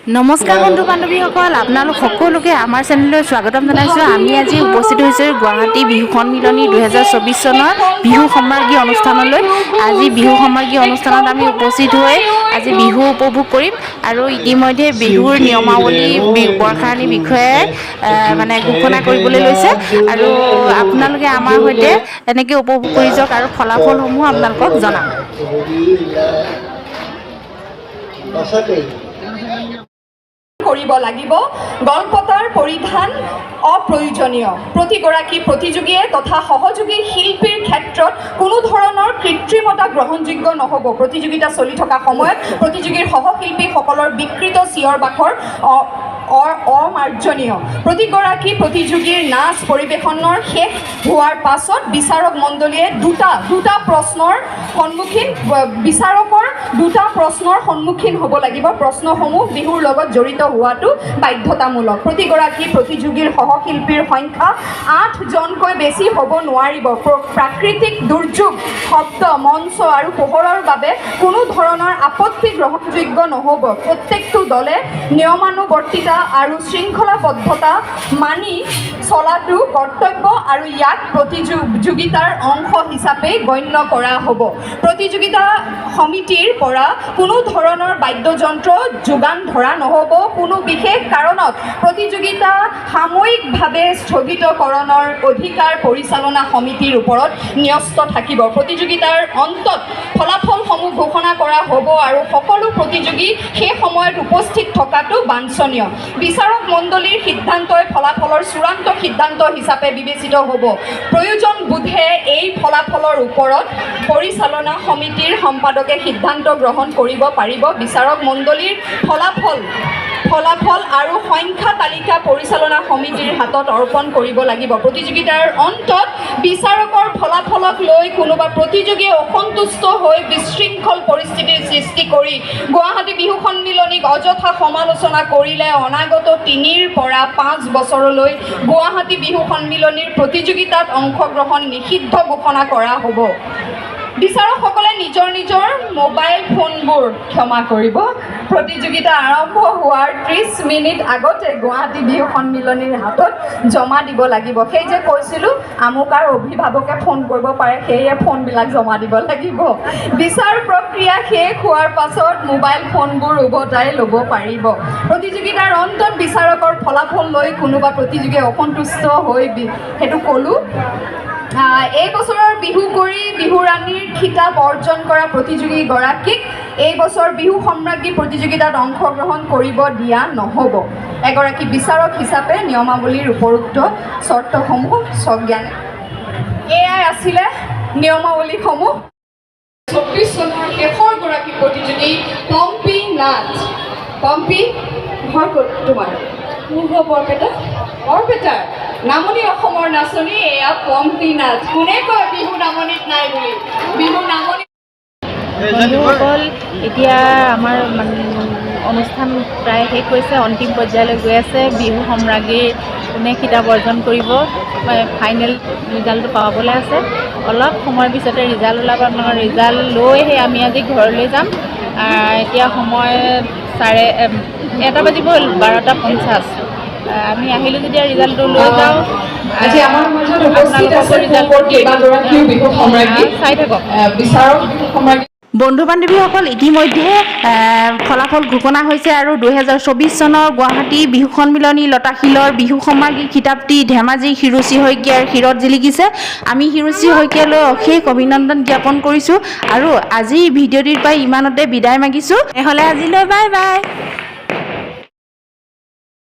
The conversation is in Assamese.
নমস্কাৰ বন্ধু বান্ধৱীসকল, আপোনালোক সকলোকে আমাৰ চেনেললৈ স্বাগতম জনাইছোঁ। আমি আজি উপস্থিত হৈছোঁ গুৱাহাটী বিহু সন্মিলনী 2024 চনৰ বিহু সম্ৰাজ্ঞী অনুষ্ঠানলৈ। আজি বিহু সম্ৰাজ্ঞী অনুষ্ঠানত আমি উপস্থিত হৈ আজি বিহু উপভোগ কৰিম আৰু ইতিমধ্যে বিহুৰ নিয়মাৱলী বৰ্ষাৰাণীৰ বিষয়ে মানে ঘোষণা কৰিবলৈ লৈছে আৰু আপোনালোকে আমাৰ সৈতে এনেকৈ উপভোগ কৰি যাওক আৰু ফলাফলসমূহ আপোনালোকক জনাম। সঁচাকৈ। কৰিব লাগিব। গলপতাৰ পৰিধান অপ্ৰয়োজনীয়। প্ৰতিগৰাকী প্ৰতিযোগীয়ে তথা সহযোগী শিল্পীৰ ক্ষেত্ৰত কোনো ধৰণৰ কৃত্ৰিমতা গ্ৰহণযোগ্য নহ'ব। প্ৰতিযোগিতা চলি থকা সময়ত প্ৰতিযোগীৰ সহশিল্পীসকলৰ বিকৃত চিঞৰ বাখৰ অমাৰ্জনীয়। প্ৰতিগৰাকী প্ৰতিযোগীৰ নাচ পৰিৱেশনৰ শেষ হোৱাৰ পাছত বিচাৰক মণ্ডলীয়ে দুটা দুটা প্ৰশ্নৰ সন্মুখীন, বিচাৰকৰ দুটা প্ৰশ্নৰ সন্মুখীন হ'ব লাগিব। প্ৰশ্নসমূহ বিহুৰ লগত জড়িত হোৱাটো বাধ্যতামূলক। প্ৰতিগৰাকী প্ৰতিযোগীৰ সহশিল্পীৰ সংখ্যা আঠজনকৈ বেছি হ'ব নোৱাৰিব। প্ৰাকৃতিক দুৰ্যোগ, শব্দ, মঞ্চ আৰু পোহৰৰ বাবে কোনো ধৰণৰ আপত্তি গ্ৰহণযোগ্য নহ'ব। প্ৰত্যেকটো দলে নিয়মানুৱৰ্তিতা আৰু শৃংখলাবদ্ধতা মানি চলাটো কৰ্তব্য আৰু ইয়াক প্ৰতিযোগিতাৰ অংশ হিচাপে গণ্য কৰা হ'ব। প্ৰতিযোগিতা সমিতিৰ পৰা কোনো ধৰণৰ বাদ্যযন্ত্ৰ যোগান ধৰা নহ'ব। কোনো বিশেষ কাৰণত প্ৰতিযোগিতা সাময়িকভাৱে স্থগিতকৰণৰ অধিকাৰ পৰিচালনা সমিতিৰ ওপৰত ন্যস্ত থাকিব। প্ৰতিযোগিতাৰ অন্তত ফলাফলসমূহ ঘোষণা কৰা হ'ব আৰু সকলো প্ৰতিযোগী সেই সময়ত উপস্থিত থকাটো বাঞ্ছনীয়। বিচাৰক মণ্ডলীৰ সিদ্ধান্তই ফলাফলৰ চূড়ান্ত সিদ্ধান্ত হিচাপে বিবেচিত হ'ব। প্ৰয়োজন বোধে এই ফলাফলৰ ওপৰত পৰিচালনা সমিতিৰ সম্পাদকে সিদ্ধান্ত গ্ৰহণ কৰিব পাৰিব। বিচাৰক মণ্ডলীৰ ফলাফল আৰু সংখ্যা তালিকা পৰিচালনা সমিতিৰ হাতত অৰ্পণ কৰিব লাগিব। প্ৰতিযোগিতাৰ অন্তত বিচাৰকৰ ফলাফলক লৈ কোনোবা প্ৰতিযোগীয়ে অসন্তুষ্ট হৈ বিশৃংখল পৰিস্থিতিৰ সৃষ্টি কৰি গুৱাহাটী বিহু সন্মিলনীক অযথা সমালোচনা কৰিলে অনাগত 3ৰ পৰা 5 বছৰলৈ গুৱাহাটী বিহু সন্মিলনীৰ প্ৰতিযোগিতাত অংশগ্ৰহণ নিষিদ্ধ ঘোষণা কৰা হ'ব। বিচাৰকসকলে নিজৰ নিজৰ মোবাইল ফোনবোৰ, ক্ষমা কৰিব, প্ৰতিযোগিতা আৰম্ভ হোৱাৰ 30 মিনিট আগতে গুৱাহাটী বিহু সন্মিলনীৰ হাতত জমা দিব লাগিব। সেই যে কৈছিলোঁ, আমুকাৰ অভিভাৱকে ফোন কৰিব পাৰে, সেয়ে ফোনবিলাক জমা দিব লাগিব। বিচাৰ প্ৰক্ৰিয়া শেষ হোৱাৰ পাছত মোবাইল ফোনবোৰ উভতাই ল'ব পাৰিব। প্ৰতিযোগিতাৰ অন্তত বিচাৰকৰ ফলাফল লৈ কোনোবা প্ৰতিযোগীয়ে অসন্তুষ্ট হৈ সেইটো ক'লোঁ। এই বছৰৰ বিহু কৰি বিহু ৰাণীৰ খিতাপ অৰ্জন কৰা প্ৰতিযোগীগৰাকীক এই বছৰ বিহু সম্ৰাজ্ঞী প্ৰতিযোগিতাত অংশগ্ৰহণ কৰিব দিয়া নহ'ব। এগৰাকী বিচাৰক হিচাপে নিয়মাৱলীৰ উপৰোক্ত চৰ্তসমূহ সজ্ঞানে এয়াই আছিলে নিয়মাৱলীসমূহ। 24 চনৰ শেষৰগৰাকী প্ৰতিযোগী পম্পী নাথ। পম্পী, ঘৰ ক'ত তোমাৰ? মোৰ ঘৰ বৰপেটা। বৰপেটাৰ নামনি অসমৰ নাচনী এয়া পম্পী নাথ। কোনে কয় বিহু নামনিত নাই বুলি? বিহু নামনি বন্ধুসকল, এতিয়া আমাৰ মানে অনুষ্ঠান প্ৰায় শেষ হৈছে, অন্তিম পৰ্যায়লৈ গৈ আছে। বিহু সম্ৰাজ্ঞীৰ কোনে খিতাপ অৰ্জন কৰিব, ফাইনেল ৰিজাল্টটো পাবলৈ আছে। অলপ সময়ৰ পিছতে ৰিজাল্ট ওলাব। আপোনালোকৰ ৰিজাল্ট লৈ সেই আমি আজি ঘৰলৈ যাম। এতিয়া সময় 1:30 বাজিব হ'ল, 12:50। আমি আহিলোঁ যেতিয়া ৰিজাল্টটো লৈ যাওঁ। আজি আমাৰ মাজত উপস্থিত আছে আপোনালোককো ৰিজাল্ট পূৰ্বৰ কেইবাগৰাকীও বিহু সম্ৰাজ্ঞী, চাই থাকক। বিচাৰক বিহু সম্ৰাজ্ঞী। বন্ধু বান্ধৱীসকল, ইতিমধ্যে ফলাফল ঘোষণা হৈছে আৰু 2024 চনৰ গুৱাহাটী বিহু সন্মিলনী লতাশিলৰ বিহু সম্ৰাজ্ঞী খিতাপটি ধেমাজি হিৰোচী শইকীয়াৰ শিৰত জিলিকিছে। আমি হিৰোচী শইকীয়ালৈ অশেষ অভিনন্দন জ্ঞাপন কৰিছোঁ আৰু আজি ভিডিঅ'টিৰ পৰা ইমানতে বিদায় মাগিছোঁ। তেনেহ'লে আজিলৈ বাই বাই।